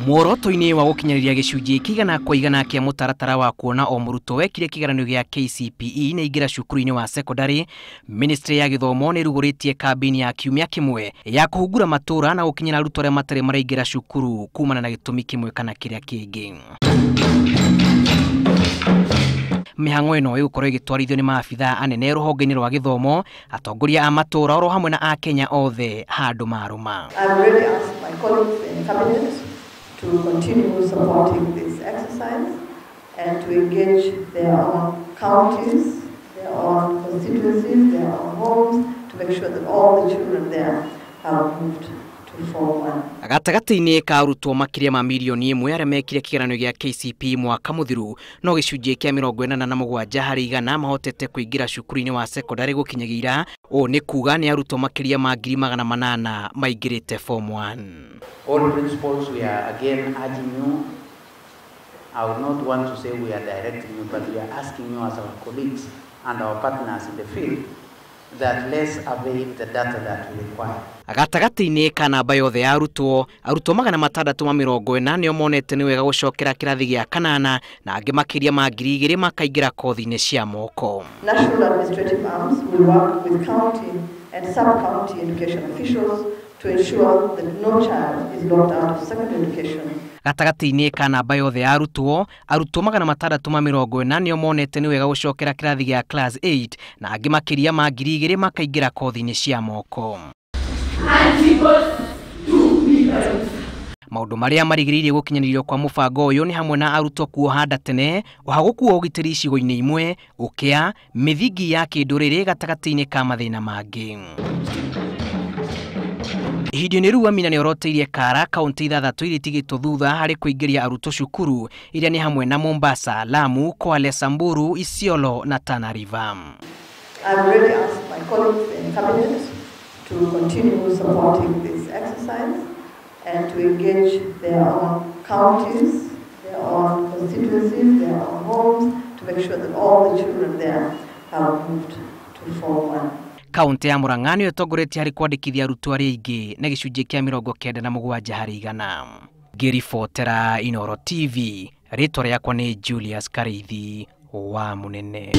Muoroto-inĩ wa gũkinyanĩria gĩcunjĩ kĩigana kwa igana kĩa mũtaratara wa kuona o mũrutwo wekire kĩgeranio gĩa KCPE nĩ aingĩra cukuru-inĩ wa secondary, Ministry ya Gĩthomo nĩ ĩrugũrĩtie kambĩini ya kiumia kĩmwe ya kũhungura matũra na gũkinyĩra arutwo arĩa matarĩ maraingĩra cukuru kumana na gĩtũmi kĩmwe kana kĩrĩa kĩngĩ. Mĩhang'o ĩno ĩgũkorwo ĩgĩtwarithio nĩ maabithaa anene rũhonge-inĩ rwa gĩthomo, atongoria a matũra oro hamwe na akenya othe handũ marũma. I've already asked my colleagues in cabinet to continue supporting this exercise and to engage their own counties, their own constituencies, their own homes, to make sure that all the children there have moved to Form 1. Gatagatĩ-inĩ ka arutwo makĩria ma mirioni ĩmwe arĩa mekire kĩgeranio gĩa KCPE mwaka mũthiru, no gĩcunjĩ kĩa 87 harĩ igana mahotete kũingĩra cukuru-inĩ wa secondary gũkinyagia ira. Ũũ nĩ kuga nĩ arutwo makĩria ma 800,000 maingĩrĩte Form 1. All principals, we are again urging you. I would not want to say we are directing you, but we are asking you as our colleagues and our partners in the field that let's avail the data that we require. Gatagatĩ-inĩ ka namba yothe ya arutwo, arutwo 640 nĩo monete nĩ wega gũcokera kĩrathi gĩa kanana na angĩ makĩria ma 2,000 makaingĩra kothi-inĩ cia moko. National administrative arms will work with county and sub-county education officials to ensure that no child is locked out of secondary education. Gatagatĩ-inĩ ka namba yothe ya arutwo, arutwo 640 nĩo monete nĩ wega gũcokera kĩrathi gĩa class 8 na angĩ makĩria ma 2,000 makaingĩra kothi-inĩ cia moko. Maũndũ marĩa marigĩrĩirie gũkinyanĩrio kwa mũbango ũyũ nĩ hamwe na arutwo kuoha nda tene, ũhagũku wa ũgitĩri icigo-inĩ imwe, ũkĩa, mĩthingi ya kĩndũrĩrĩ gatagatĩ-inĩ ka mathĩna mangĩ. Ihinda-inĩ rĩu Amina nĩoroteirie kara kaunti ithathatũ iria itigĩtwo thutha harĩ kũingĩria arutwo cukuru iria nĩ hamwe na Mombasa, Lamu, Kwale, Samburu, Isiolo na Tana River. I've already asked my colleagues in cabinet to continue supporting this exercise and to engage their own counties, their own constituencies, their own homes, to make sure that all the children there have moved to Form 1. Kaunti ya Murang'a nĩyo ĩtongoretie harĩ kwandĩkithia arutwo arĩa aingĩ na gĩcunjĩ kĩa 97 harĩ igana. Ngĩribotera Inooro TV, rĩtwa rĩakwa nĩ Julius Karĩithi wa Mũnene.